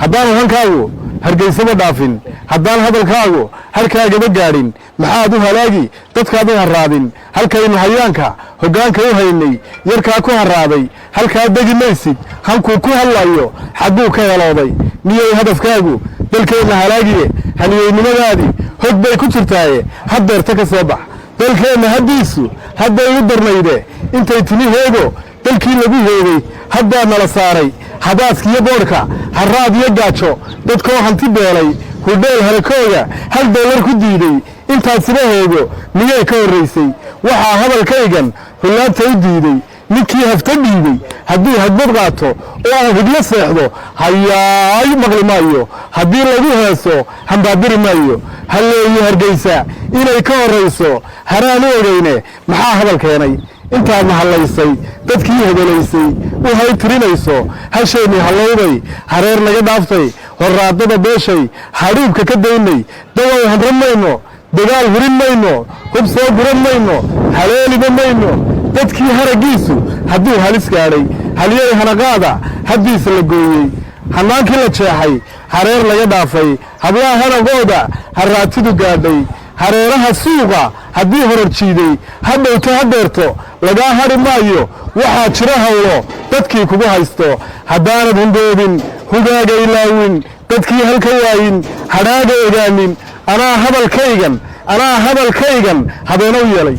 Haddaanu hankaagu Hargeysaba dhaafin, haddaan hadalkaagu harkaagaba gaadhin, maxaad u halaagi dadkaad u harraadin? Halkaynu hayaanka hoggaanka u haynay, yarkaa ku harraaday halkaa degi maysid. Hankuu ku hadlayo xagguu ka helooday? Miyay hadafkaagu dalkeenna halaagiye? Halyeynimadaadii hog bay ku jirtaaye, haddeerta ka soo bax. Dalkeenna haddiisu hadday u darnayde, intay timi heego dalkii lagu hoogay, haddaa nala saaray habaaskiyo boodhka, harraad iyo gaajo. Dadkoo hanti beelay, hudheel halakooga $1 ku diiday, intaasina hoogo miyay ka horraysay? Waxaa hadalkaygan hullaabta u diiday, ninkii hafta dhiibay hadduu hadbad qaato oo aan higlo seexdo, hayaay maqli maayo. Haddii lagu heeso hambaabiri maayo. Halleeyo Hargeysa inay ka horrayso haraan u ogeyne, maxaa hadal keenay? Intaadna hallaysay, dadkii hebelaysay u haytirinayso, hashaynii hallowday, hareer naga dhaaftay, horraadada beeshay, hadhuubka ka daynay. Dawaw hanran mayno, dagaal hurin mayno, hub soo guran mayno, haleeliba mayno. Dadkii haraggiisu hadduu halis gaadhay, halyey hanaqaada haddiisa la gooyey, hannaankii la jeexay, hareer laga dhaafay, hablaha hanaqooda harraatidu gaadhay, hareeraha suuqa haddii horar jiiday, hadhowto haddeerto lagaa hadhi maayo. Waxaa jira hawlo dadkii kugu haysto. Haddaanad hundoobin, hugaaga ilaawin, dadkii halka waayin, hadhaaga ogaanin, anaa hadalkaygan habeena u yeelay.